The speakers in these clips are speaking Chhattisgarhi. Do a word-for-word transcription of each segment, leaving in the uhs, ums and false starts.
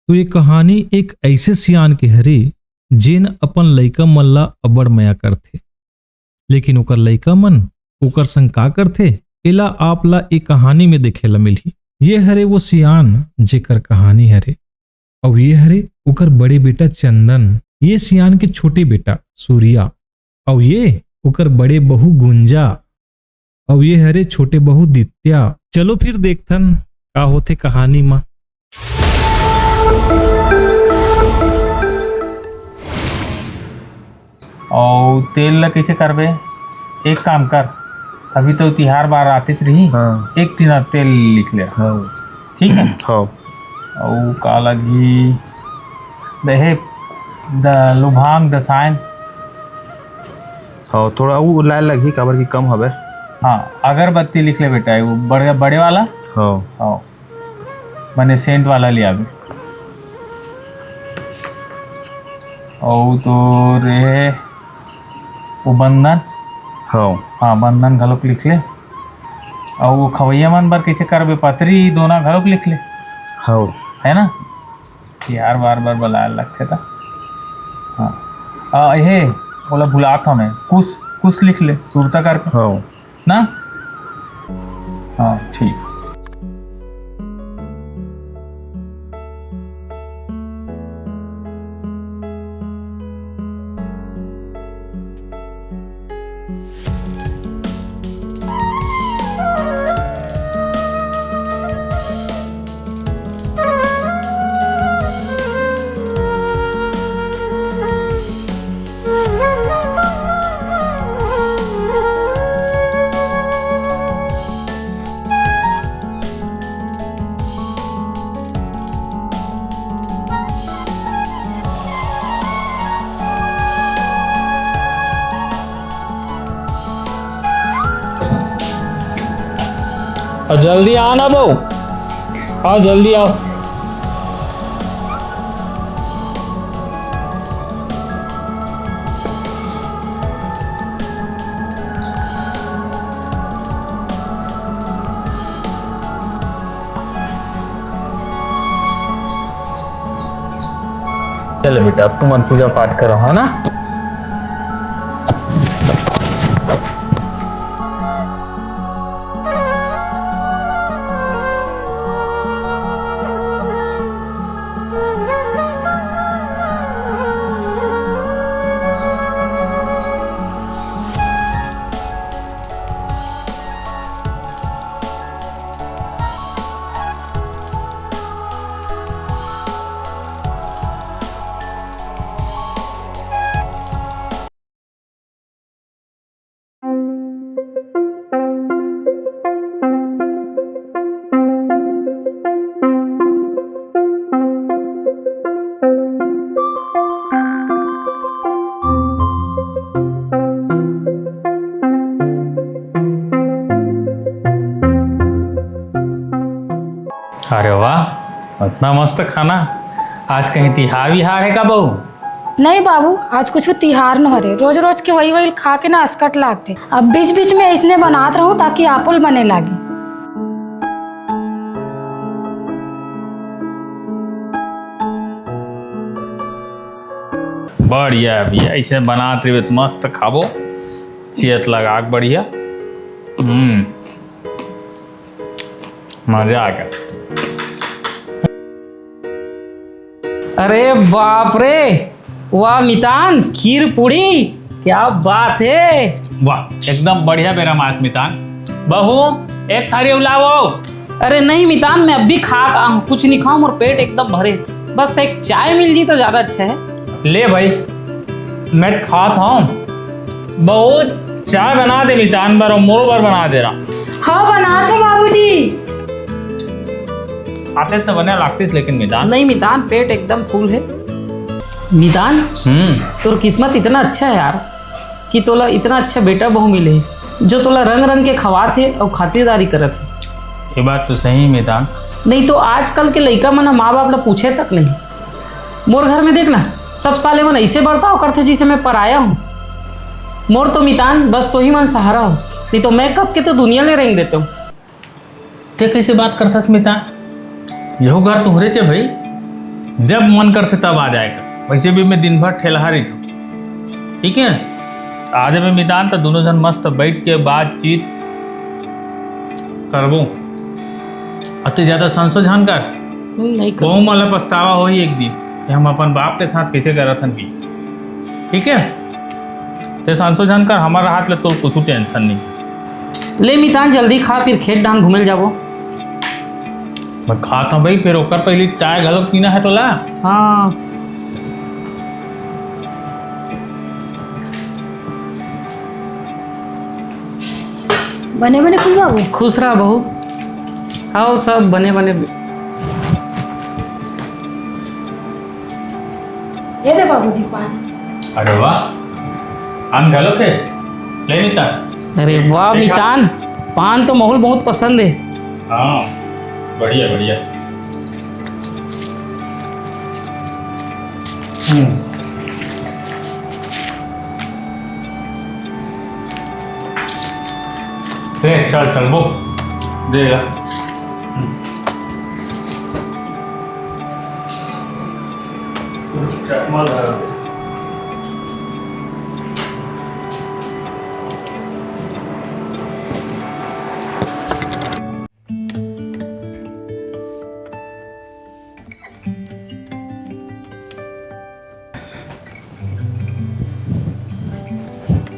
तो ये कहानी एक ऐसे सियान के हरे, जेन अपन लइका मन ला अब्बड़ मया करथे, लेकिन ओकर लइका मन ओकर संग का करथे, एला आप ला ए कहानी में देखे ला मिलही। ये हरे वो सियान, जेकर कहानी हरे। अउ ये हरे ओकर बड़े बेटा चंदन, ये सियान के छोटे बेटा सूर्या, अउ ये ओकर बड़े बहू गुंजा, अउ ये हरे छोटे बहू दित्या। चलो फिर देखथन का होथे कहानी मा। अउ तेल ला कइसे करबे? एक काम कर, अभी तो तिहार बार आतिच रही, हाँ। एक टीना तेल लिख ले। हाँ। ठीक है? हाँ। अउ का लगही? दहे, द-, लुभांग दसायन। हाँ, थोड़ा वो लाल लगही, काबर कि कम हवे। हाँ, अगरबत्ती लिख ले बेटा, वो बड़े, बड़े वाला। हाँ। हाँ। माने सेंट वाला ले आबे। अउ तो रे वो बंदन। हाँ। हाँ, बंदन घलोक लिख ले। अउ वो खवैया मन बर कइसे करबे, पतरी दोना घलोक लिख ले। हाँ। है ना? यार, बार-बार बलाए लगथे त। हाँ। आ, हे, ओला भुलात हंव मैं। कुस, कुस लिख ले, सुरता करके। हाँ। ना? हाँ, ठीक। अउ जल्दी आओ ना बहू, आओ जल्दी आओ। चलो बेटा, अब तुमन पूजा पाठ करो, है ना? अरे वाह, इतना मस्त खाना। आज कहीं तिहार विहार है का बहू? नहीं बाबू, आज कुछ तिहार न हरे। रोज रोज के वही वही खा के ना असकट लागथे। अब बीच बीच में इसने बनात रहूं ताकि आपो ल बने लागी। बढ़िया भैया, ऐसे बनात रहिबे त मस्त खाबो, चियत लगा के बढ़िया। हम्म, मजा आ गया। अरे बाप रे, वाह मितान, खीर पूड़ी, क्या बात है। वाह, एकदम बढ़िया बेरा मात मितान। बहू, एक थारी अउ लावो। अरे नहीं मितान, मैं अभी खा के आऊं, कुछ नहीं खाऊं, मोर पेट एकदम भरे। बस एक चाय मिल जी तो ज्यादा अच्छा है। ले भाई, मैं खात हूँ। बहू, चाय बना दे मितान बर अउ मोर बर बना दे रहा। हाँ, बनात हूँ बाबूजी। खाते तो बने लागतिस, लेकिन मितान। नहीं मितान, पेट एकदम फुल है। मितान, हम्म। तोर किस्मत इतना अच्छा है यार, कि तोला इतना अच्छा बेटा बहू मिले, जो तोला रंग रंग के खवात हे अउ खातिरदारी करत हे। ये बात तो सही हे मितान। नहीं तो आजकल के लइका मन ह माँ बाप ला पूछे तक नहीं। मोर घर में देख ना, सब साले मन ऐसे बर्ताव करथे, जैसे मैं पराया हूँ। मोर तो मितान बस तोही मन सहारा हो, नहीं तो मैं कब के तो दुनिया ले रेंग देते हूँ। ते कैसे बात करथस मितान? यहू घर तुहरे चे भाई। जब मन करथे तब आ जाए कर। वैसे भी मैं दिन भर ठेलहा रहिथों, ठीक है? आ जाबे मितान, त दोनों झन मस्त बैठ के बातचीत करबो। अते ज्यादा संसो झन कर। हम्म, नहीं कर। बहू मन ला पछतावा होही एक दिन कि हम अपन बाप के साथ कैसे करत हन की। ठीक है? ते संसो झन कर, हमर हाथ ले तोर कुछ टेंशन नहीं। ले मितान, जल्दी खा, फिर खेत डाहन घूमे ल जाबो। मैं खात हूँ भाई, फिर ओकर पहले चाय घलो पीना है तोला। हाँ। बने बने फूल बाबू। खुश रह बहू। आओ, सब बने बने। ये दे बाबूजी पान। अरे वाह, पान घलो के। ले मितान। अरे वाह देखा। मितान, पान तो महू ल बहुत पसंद है। हाँ, बढ़िया बढ़िया। हम्म। ले चल चल वो दे ला। चकमा धर।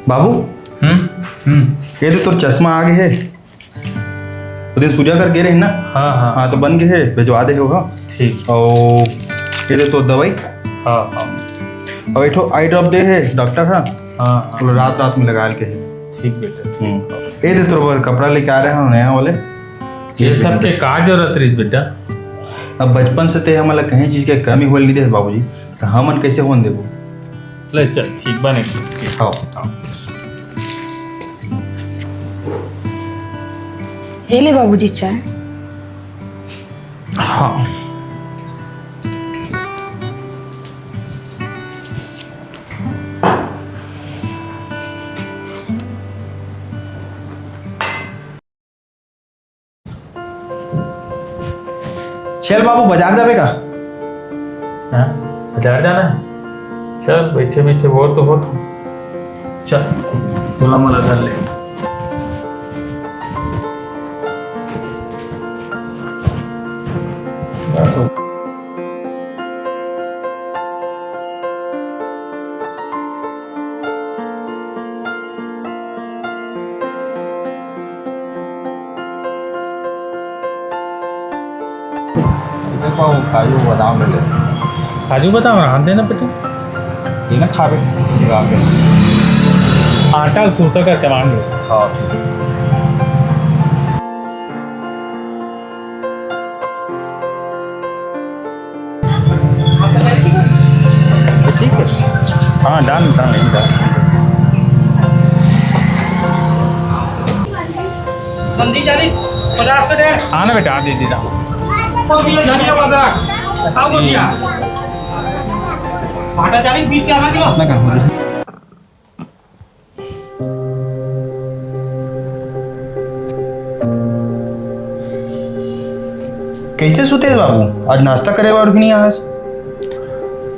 बाबू, हम्म। हम्म। ये दे तोर चश्मा आ गे हे। वो दिन सूर्या कर गे रहे ना? हाँ, हाँ। हाँ, तो बन गे हे, भिजवा दे हे वो। ठीक। अउ ये दे तोर दवाई। हाँ, हाँ। अउ एक ठो eye drop दे हे डॉक्टर हा। हाँ, हाँ। बोले रात रात में लगा के हे। ठीक बेटा, ठीक। हम्म। ये दे तोर बर कपड़ा लेके आ रहे हैं नया वाले। ये सब के का जरूरत रहिस बेटा? अब बचपन से ते हमन ला कहीं चीज के कमी होए ल नहीं दे बाबूजी, तो हमन कैसे होन देबो? ले चल, ठीक बा, नहीं ठीक। हाँ। हाँ। ये ले बाबूजी चाय। हाँ। चल बाबू, बाजार जाबे का? हाँ, बाजार जाना है? चल, बैठे बैठे बोर तो होत हूँ। चल, तोला मोला धर ले। देखो, काजू बादाम ले ले। काजू बादाम रहन देना बेटा। ये ना खाबे, लगा के। आटा सूता करके मांग लो। हाँ, ठीक है। ठीक है। हाँ, done, done, एकदम। समझी जा रही? पचास का डेढ़। हाँ ना बेटा, हाँ, दे दे, दे। पाव किलो धनिया पाउडर। पाव को दिया। भाटा चालीस, बीस के आधा किलो। अपना काम हो गया। कैसे सुतेश बाबू, आज नाश्ता करे बर भी नहीं आस?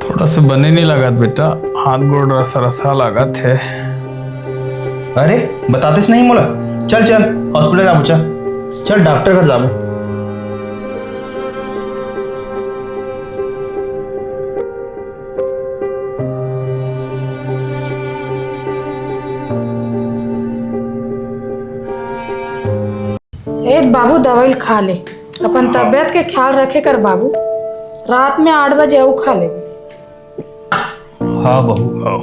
थोड़ा से बने नहीं लागत बेटा, हाथ गोड़ रस रसा लागत है। अरे, बतातेस नहीं मोला। चल चल, हॉस्पिटल जाबो, चल। चल, डॉक्टर घर जाबो। ए बाबू, दवाई ल खा ले, अपन तबियत के ख्याल रखे कर बाबू। रात में आठ बजे अउ खा ले। हाँ बहू, हाँ।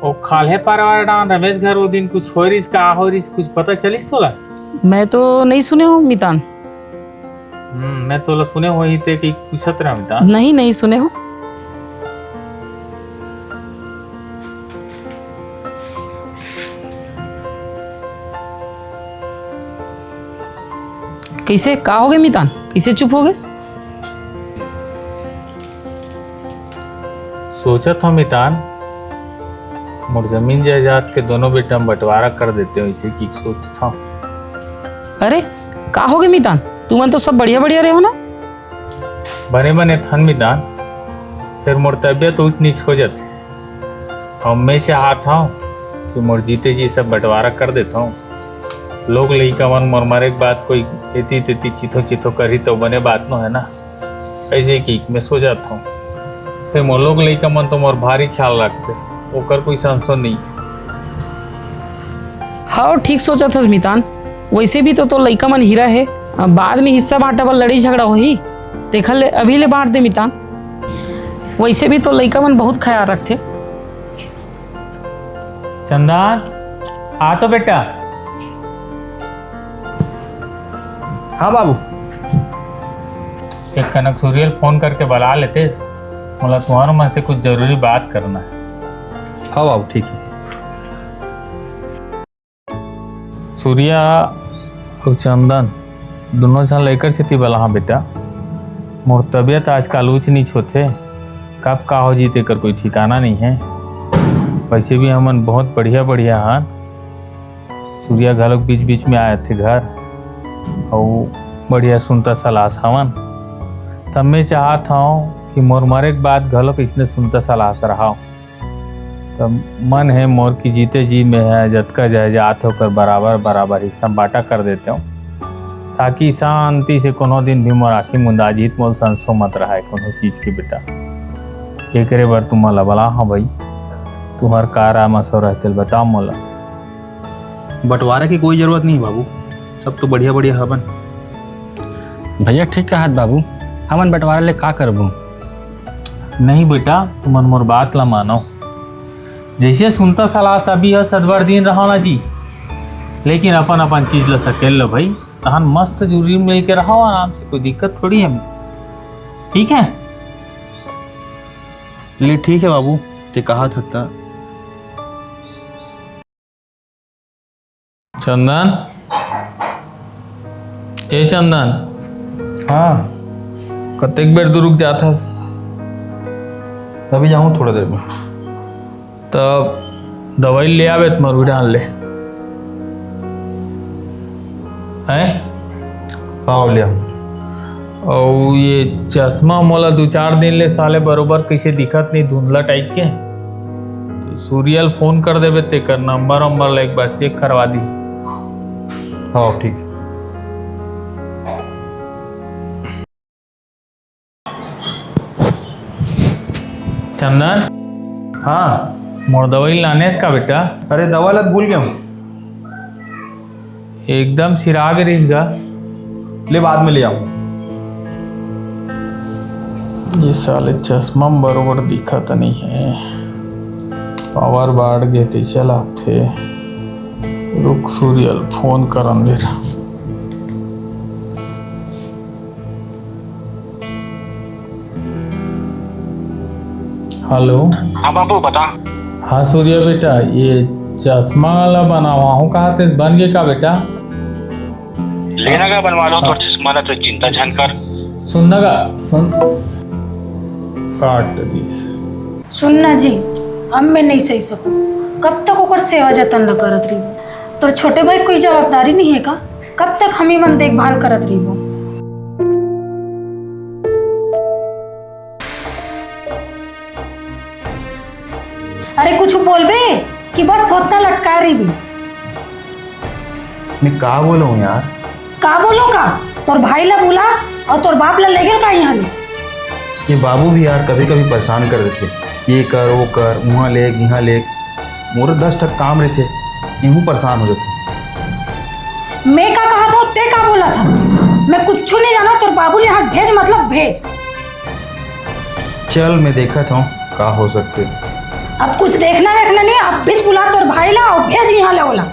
ओ खाल्हे परवार डान रमेश घर वो दिन कुछ होय रिस, का होय रिस, कुछ पता चलिस तोला? मैं तो नहीं सुने हो मितान। हम्म, मैं तोला सुने होही ते कि पूछत रहा मितान। नहीं, नहीं सुने हो। कैसे, का हो गए मितान, कैसे चुप हो गए? सोचत हंव मितान, मोर जमीन जायदाद के दोनों बेटा में बंटवारा कर देते हो, इसे की सोचत हंव। अरे, का होगे मितान? तुमन तो सब बढ़िया बढ़िया रहे हो ना? बने बने थन मितान, फेर मोर तबियत ऊंच नीच हो जाथे। अब मैं चाहत हंव कि मोर जीते जी सब बंटवारा कर देथंव। लोग लइका मन मोर मरे के बाद कोई एती तेती चिथो चिथो करही तो बने बात नो है ना। ऐसे कि मैं सो जात हंव। फेर मोर लोग लइका मन तो मोर भारी ख्याल रखथे, ओकर कोई संसो नहीं। हाँ, ठीक सोचत हस मितान। वैसे भी तो तोर लइका मन हीरा हे, अब बाद में हिस्सा बांटा बर लड़ाई झगड़ा होही, तेखर ले अभी ले बांट दे मितान। वैसे भी तोर लइका मन बहुत ख्याल रखथे। चंदन, आ तो बेटा। हाँ बाबू। एक कनक सूर्या ल फोन करके बला लेतेस, मोला तुम्हार मन से कुछ जरूरी बात करना है। हाँ बाबू, ठीक है। सूर्या अउ चंदन, दोनों झन लइकर सेती बलाहा बेटा। मोर तबियत आजकल ऊंच नीच होथे, कब का हो जी तेकर कोई ठिकाना नहीं है। वैसे भी हमन बहुत बढ़िया बढ़िया हन। सूर्या घलोक बीच बीच में आए थे घर, अउ बढ़िया सुनता सलास हवन। तब मैं चाहत हंव कि मोर मरे के बाद घलोक इसने सुनता सलास रहाव। त मन हे मोर कि जीते जी में हे, जतका जायदाद ओकर बराबर बराबर हिस्सा बांटा कर देते हो, ताकि शांति से कोनो दिन भी मोर आँखी मुंदा जीत मोल संसो मत रहा है कोनो चीज के बेटा। एकरे बर तुमन ला बला हाँ भाई, तुम्हार का राय मशवरा है तेल बताओ मोला। बंटवारा की कोई जरूरत नहीं बाबू, सब तो बढ़िया बढ़िया हवन। भैया ठीक कहत बाबू, हमन बंटवारा ले का करबो? नहीं बेटा, तुमन मोर बात ला मानो। जैसे सुनता सलाह सभी ह सदबर दिन रहो ना जी, लेकिन अपन अपन चीज ला सकेल लो भाई। तहन मस्त जुरी मिल के रहो आराम से, कोई दिक्कत थोड़ी है। ठीक है? ले ठीक है बाबू, ते कहा थत्ता। चंदन, ए चंदन। हाँ। कतेक बेर दू रुक जात हस? अभी जाऊँ थोड़ा देर में। तब दवाई ले आवे त मरुई डाल ले। हैं? हाँ, ले आऊँ। अउ ये चश्मा मोला दू चार दिन ले साले बरोबर कइसे दिखत नहीं, धुंधला टाइप के। तो सूर्या ल फोन कर देबे, तेकर नंबर वंबर ला एक बार चेक करवा दी। हाँ, ठीक। चंदन। हाँ। मोर दवाई लाने का बेटा? अरे, दवा ला भूल गया हूँ। एकदम सिरा गे रहिस गा। ले, बाद में ले आऊं। ये साले चश्मा में बरोबर दिखत नहीं है, पावर बाढ़ गे तइसे लागथे। रुक सूर्या ल फोन करन दे। हेलो। हाँ बाबू, बता। हाँ सूर्या बेटा, ये चश्मा ला बनवाहूँ कहा थे, बन गए का बेटा? लेना का बनवा लो, हाँ। तो चश्मा ला तो चिंता झन कर। सुन ना गा, सुन। काट दिस। सुन ना जी, अब मैं नहीं सही सकूं। कब तक ओकर सेवा जतन ला करत रही? तोर छोटे भाई कोई जवाबदारी नहीं है का? कब तक हम ही मन देखभाल करत रहिबो? अरे कुछ बोलबे कि बस थोतना लटका रहिबे? मैं का बोलूं यार? का बोलो का? तोर भाई ला बुला और तोर बाप ला ले गेल का यहाँ ले? ये बाबू भी यार कभी-कभी परेशान कर देथे, ये कर, वो कर, उहाँ ले, इहाँ ले। मोर दस ठक काम रहिथे, इहू परेशान हो जाथे। मैं का कहा था, ते का बोला था? मैं कुछ नहीं जाना, तोर बाबू ले यहाँ से भेज, मतलब भेज। चल, मैं देखत हूँ, का हो सकथे। अब कुछ देखना वेखना नहीं, अब भेज बुला तोर भाई ला और भेज यहाँ ले ओला।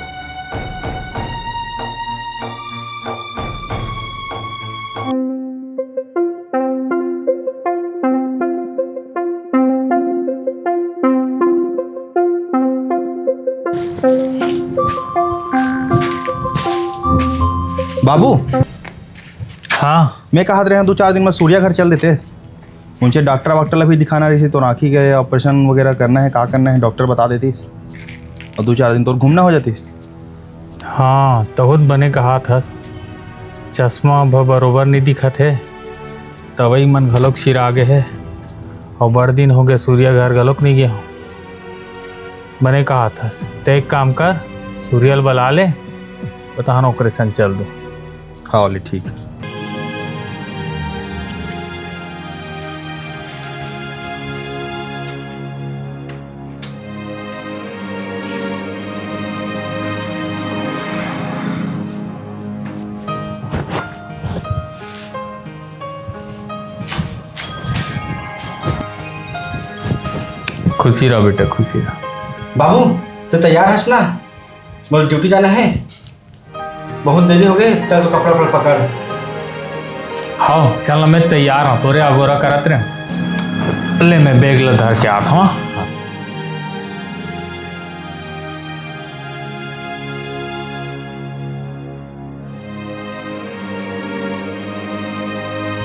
बाबू। हाँ। मैं कहत रहे हूँ, दो चार दिन में सूर्या घर चल देते। उनसे डॉक्टर वॉक्टर ला भी दिखाना रहिस, तो आँखी के ऑपरेशन वगैरह करना है, का करना है, डॉक्टर बता देतिस। अउ दू चार दिन तोर घूमना हो जातिस। हाँ, तहूत बने कहात हस। चश्मा अब बरोबर नइ दिखत हे, दवई मन घलोक सिरा गे हे, अउ बड़ दिन होगे सूर्या घर घलोक नइ गे हंव। बने कहात हस, ते एक काम कर, सूर्या ल बला ले, अउ तहन ओकरे संग चल दूं। हाँ, ले ठीक। खुशी रह बेटा, खुशी रह। बाबू, तैं तैयार हस ना? मोला ड्यूटी जाना हे, बहुत देरी हो गे। चल, तो कपड़ा उपड़ा पकड़। हाँ, चल ना, मैं तैयार हंव, तोरे अगोरा करत रहेंव। ले, मैं बैग ला धर के आत हंव।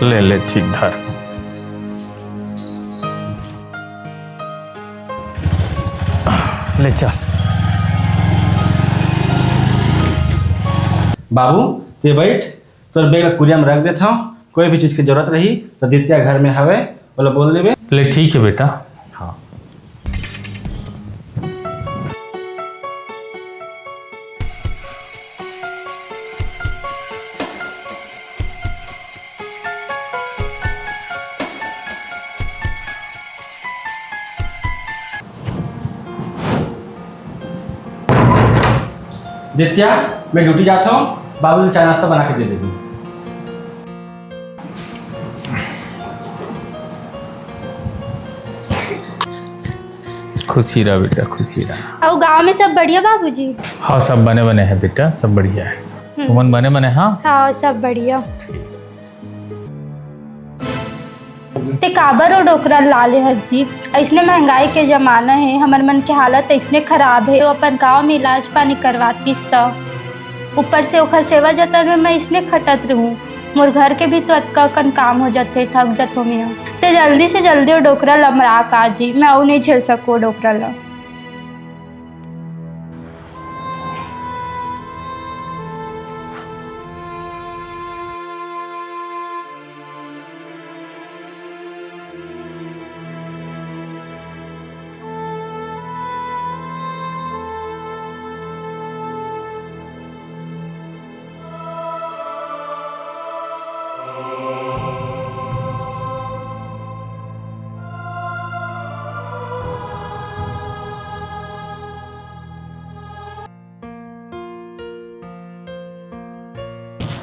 ले, ले, ठीक धर। ले चल। बाबू, तैं बइठ, तोर बैग ला कुरिया में रख देत हंव। कोई भी चीज के जरूरत रही त दित्या घर में हवे, ओला बोल देबे। ले ठीक हे बेटा। हाँ। दित्या, मैं ड्यूटी जात हंव, बाबू ला चाय नाश्ता बना के दे देबे। खुशी रह बेटा, खुशी रह। अउ गांव में सब बढ़िया बाबूजी? हाँ, सब बने बने हे बेटा, सब बढ़िया हे। हम्म। तुमन बने बने, हाँ? हाँ, सब बढ़िया। तैं काबर ओ डोकरा ला ले हस जी? अइसने महंगाई के जमाना हे, हमर मन के हालत अइसने खराब हे। ओ अपन गांव में इलाज पानी करवातिस त, ऊपर से ओखर सेवा जतन में मैं अइसने खटत रहूं। मोर घर के भी तो अतका कन काम हो जथे, थक जथों मैं। तैं जल्दी से जल्दी ओ डोकरा ला मरा का जी, मैं अउ नइ झेल सकूं ओ डोकरा ला।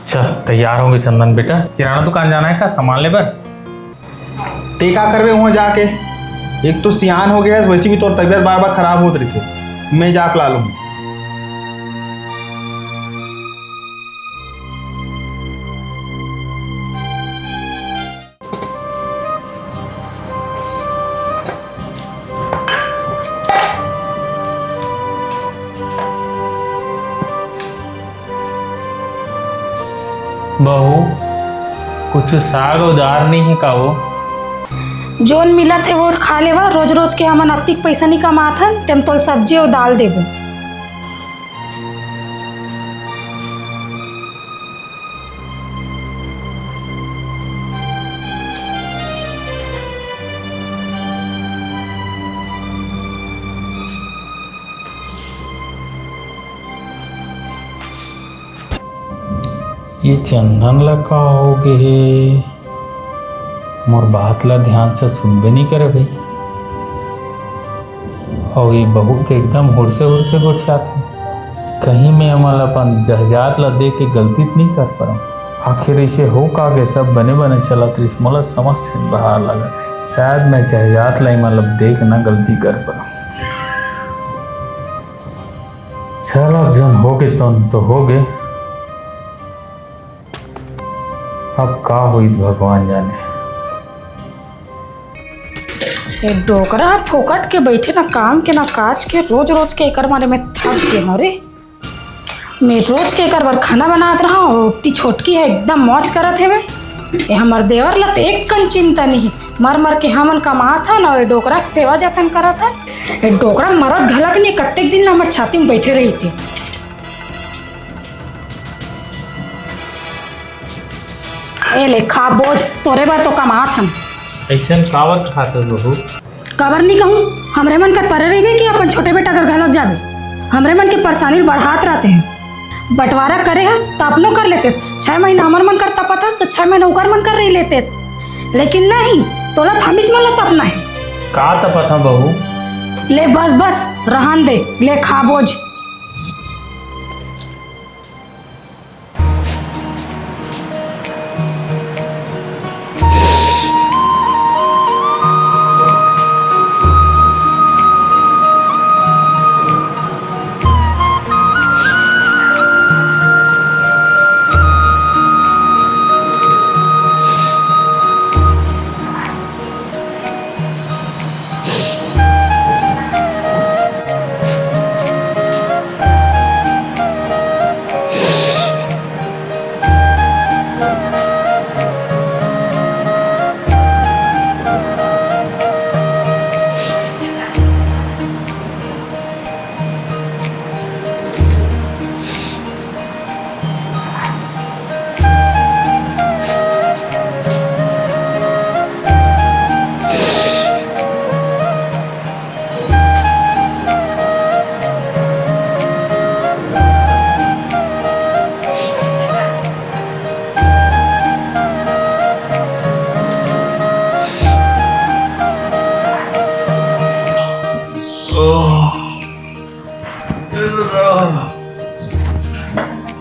चल, तैयार होगे चंदन बेटा, किराना दुकान जाना हे का सामान ले बर? तैं का करबे उहाँ जाके? एक तो सियान हो गे हस, वइसे भी तोर तबीयत बार-बार खराब होत रहिथे। मैं जाके ला लूँ। बहू, कुछ साग अउ दार नइ हे का वो? जोन मिलत हे वो खा लेवा, रोज रोज के हमन अतिक पइसा नइ कमात हन, तेम तोल सब्जी अउ दाल देबो। ये चंदन ला का हो गे हे? मोर बात ला ध्यान से सुनबे नइ करे भई। अउ ये बहुत एकदम हुरसे हुरसे गोठियाथे। कहीं मैं एमन ला अपन जहजात ला देख के गलती त नइ कर परंव? आखिर इसे हो का गे, सब बने बने चलत रहिस, मोला समझ से बाहर लागत हे। शायद मैं जहजात ला एमन ला देख ना गलती कर परंव। चल, अब जन हो गे तन तो हो गे। अब का होई त भगवान जाने। ये डोकरा ह फोकट के बइठे, ना काम के ना काज के, रोज रोज के एकर मारे मैं थक गे हंव रे। मैं रोज के एकर बर खाना बनात रहंव, ओती छोटकी ह एकदम मौज करत हे। मैं ए हमर देवर ला त एक कन चिंता नहीं, मर मर के हमन कमात हन अउ ए डोकरा के सेवा जतन करत हन। ए डोकरा मरत घलक नहीं, कत्तेक दिन ला हमर छाती में बैठे रहिथे। ए ले खा बोझ, तोरे बर तो कमात हन। अइसन काबर खात हस बहू? काबर नहीं कहूँ, हमरे मन कर परे रहिबे कि अपन छोटे बेटा कर घलक जाबे? हमरे मन के परेशानी बढ़ात रहते हैं। बंटवारा करे हस त अपनो कर लेतेस, छह महीना हमर मन कर तपत हस त छह महीना उकर मन कर रही लेतेस, लेकिन नहीं, तोला थमिच मन ला तपना है। का तपत हस बहू? ले बस बस, रहन दे, ले खा बोझ।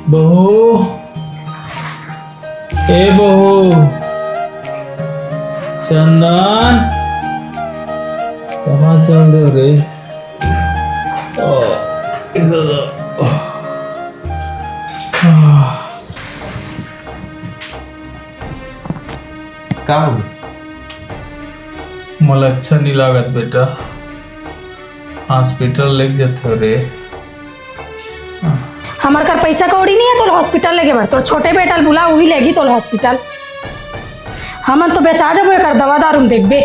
बहू, ए बहू, चंदन, कहाँ चल दे रे? ओ, इधर आ। का हो? मोला अच्छा नहीं लागत बेटा, हॉस्पिटल लेके जाते हो रे। हमर कर पैसा कौड़ी नहीं है तोल हॉस्पिटल लेके बर। तोर छोटे बेटा ल बुला, उही लेगी तोल हॉस्पिटल। हमन तो बेचा जबो एकर दवा दारू में देखबे।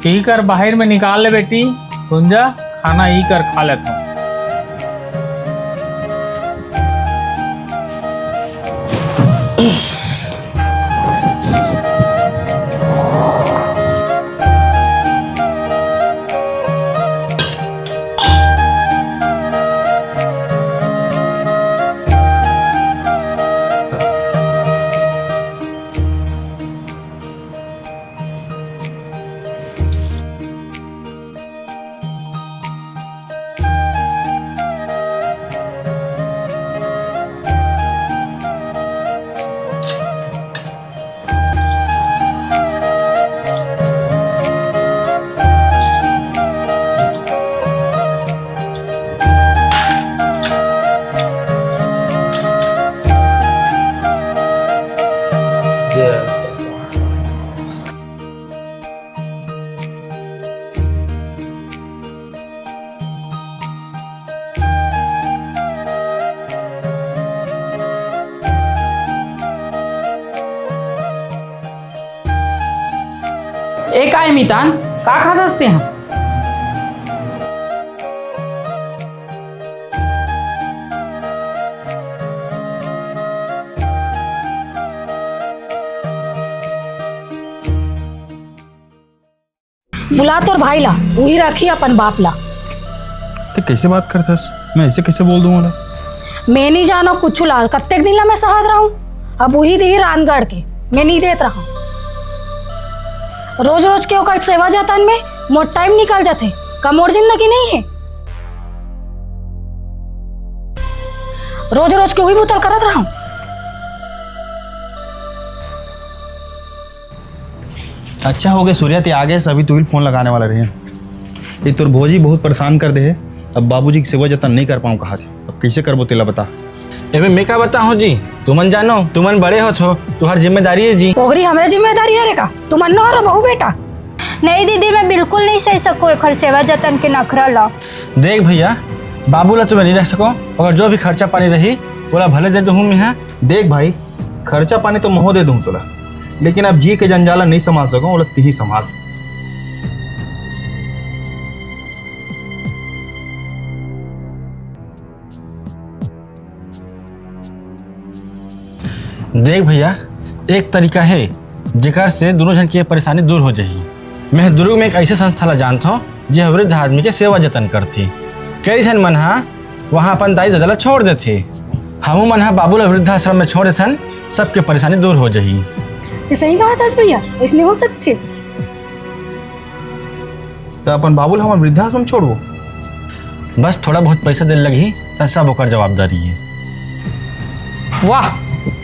ई कर बाहिर में निकाल ले बेटी, गुंजा, खाना ई कर खा लेत हूँ। ए काय मितान, का खात हस तेहा? बुला तोर भाई ला, उही राखी अपन बाप ला। ते कैसे बात करथस? मैं ऐसे कैसे बोल दूं ओला? मैं नहीं जानो कुछ ला, कत्तेक दिन ला मैं सहत रहूं। अब उही दिही रांधगढ़ के, मैं नहीं देत रहूं। रोज रोज के ओकर सेवा जतन में मोर टाइम निकल जाथे। का मोर जिंदगी नहीं है? रोज रोज के उही बुतल करत रहूं। अच्छा हो गया सूर्या, ते आ गए, अभी तुही फोन लगाने वाला रहे। ये तोर भौजी बहुत परेशान कर दे है, अब बाबूजी के सेवा जतन नहीं कर पाऊँ कहा थे, अब कैसे करबो तेला बता। एमे मैं का बताहूँ जी, तुमन जानो, तुमन बड़े होत हो, तुम्हार जिम्मेदारी है जी। ओगरी हमरे जिम्मेदारी है रे का? तुमन नो हरो बहू बेटा। नहीं दीदी, मैं बिल्कुल नहीं सह सकूँ एखर सेवा जतन के नखरा ला। देख भैया, बाबू ला तो मैं नहीं रख सको, अगर जो भी खर्चा पानी रही, ओला भले दे दूँ मैं। देख भाई, खर्चा पानी तो महूँ दे दूँ तोला, लेकिन अब जी के जंजाला नहीं संभाल सको, ओला तिही संभाल। देख भैया, एक तरीका है जेकर से दोनों झन के परेशानी दूर हो जाही। मैं दुर्ग में एक ऐसे संस्था ला जानत हूँ जे वृद्ध आदमी के सेवा जतन करथे। कई झन मन हा वहाँ अपन दाई ददा ला छोड़ देथे। हमू मन हा बाबू ला वृद्धाश्रम में छोड़ देथन, सबके परेशानी दूर हो जाही। ये सही कहा था भैया, इसने हो सकते। त अपन बाबू ला हमन वृद्धाश्रम छोड़बो? बस थोड़ा बहुत पैसा दे लगही, त सब ओकर जवाबदारी है। वाह,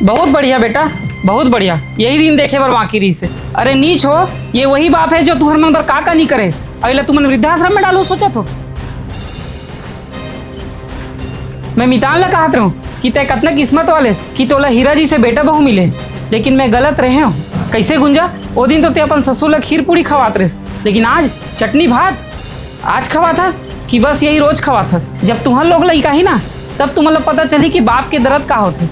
बहुत बढ़िया बेटा, बहुत बढ़िया। यही दिन देखे बर बाकी रहिस हे। अरे नीच हो, ये वही बाप है जो तुहर मन बर का का नहीं करे, अउ एला तुमन वृद्धाश्रम में डालो सोचत हो। मैं मितान ला कहत रहूं कि तै कतना किस्मत वालेस कि तोला हीरा जइसे बेटा बहू मिले, लेकिन मैं गलत रहे हूँ। कैसे गुंजा, ओ दिन तो तै अपन ससुर ला खीर पूड़ी खवात रहेस, लेकिन आज चटनी भात आज खवात हस कि बस यही रोज खवात हस? जब तुहर लोग लइका ही ना, तब तुमन ला पता चली कि बाप के दर्द का होथे।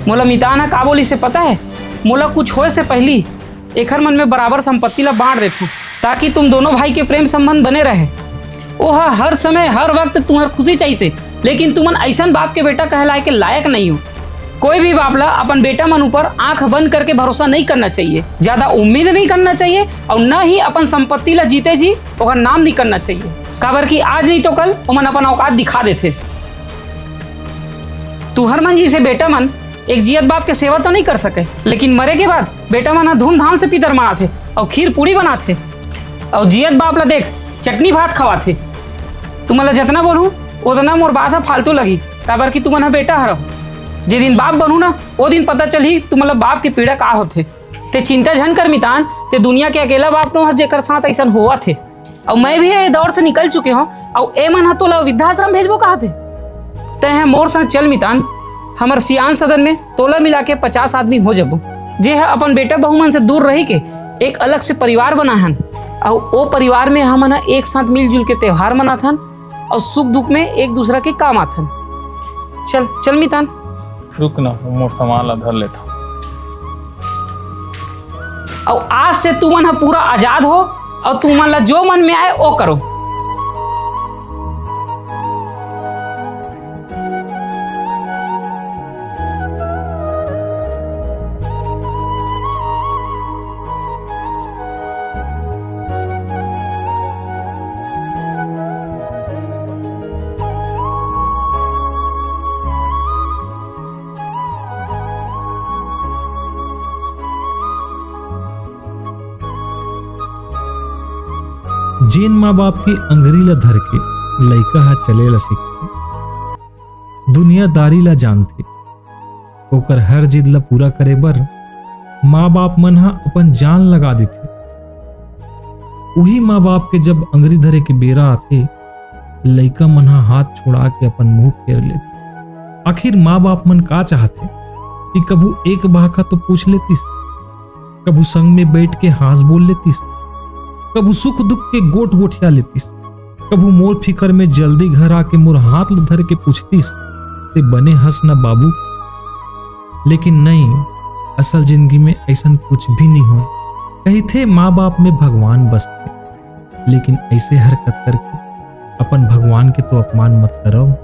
मोला मितान ह का बोलिस हे पता है? मोला कुछ होए से पहली एखर मन में बराबर संपत्ति ला बांट देथों, ताकि तुम दोनों भाई के प्रेम संबंध बने रहे। ओह हर समय, हर वक्त तुम्हर खुशी चाहिए, लेकिन तुमन ऐसन बाप के बेटा कहलाए के लायक नहीं हो। कोई भी बाप ला अपन बेटा मन ऊपर आंख बंद करके भरोसा नहीं करना चाहिए, ज्यादा उम्मीद नहीं करना चाहिए, और न ही अपन संपत्ति ला जीते जी ओकर नाम नहीं करना चाहिए, काबर कि आज नहीं तो कल ओमन अपन औकात दिखा देथे। तुहर मन जइसे बेटा मन एक जियत बाप के सेवा तो नहीं कर सके, लेकिन मरे के बाद बेटा मन ह धूमधाम से पितर मनाथे अउ खीर पूड़ी बनाथे, अउ जियत बाप ला देख, चटनी भात खवाथे। तुमन ला जतना बोलहूँ, ओतना मोर बात ह फालतू लगही, काबर कि तुमन ह बेटा हरव। जे दिन बाप बनहूँ ना, ओ दिन पता चलही तुमन ला बाप के पीड़ा का होथे। ते चिंता झन कर मितान, ते दुनिया के अकेला बाप नो हस जेकर साथ अइसन होवत हे। अउ मैं भी ए दौर से निकल चुके हूँ, अउ ए मन ह तोला वृद्धाश्रम भेजबो कहत हे। तैं ह मोर संग चल मितान, हमर सियान सदन में तोला मिला के पचास आदमी हो जबो, जे ह अपन बेटा बहू मन से दूर रही के एक अलग से परिवार बनाए हन। अउ ओ परिवार में हमन ह एक साथ मिलजुल के त्योहार मनाथन अउ सुख दुख में एक दूसरा के काम आथन। चल, चल मितान। रुक ना, मोर सामान ला धर लेथव। अउ आज से तुमन ह पूरा आजाद हो, अउ तुमन ला जो मन में आए, ओ करो। जेन माँ बाप के अंगरी ला धर के लइका ह चले ला सीखथे, दुनियादारी ला जानथे, ओकर हर जिद ला पूरा करे बर माँ बाप मन ह अपन जान लगा देथे। उही माँ बाप के जब अंगरी धरे के बेरा आथे, लइका मन ह हाथ छोड़ा के अपन मुंह फेर लेथे। आखिर माँ बाप मन का चाहथे कि कभू एक बाखा तो पूछ लेतिस, कभू संग में बैठ के हाँस बोल लेतिस, कभू सुख दुख के गोठ गोठिया लेतिस, कभू मोर फिकर में जल्दी घर आके मोर हाथ ल धर के पूछतिस, "ते बने हस ना बाबू?" लेकिन नहीं, असल जिंदगी में अइसन कुछ भी नहीं होय। कहिथे माँ बाप में भगवान बसथे, लेकिन ऐसे हरकत करके अपन भगवान के तो अपमान मत करव।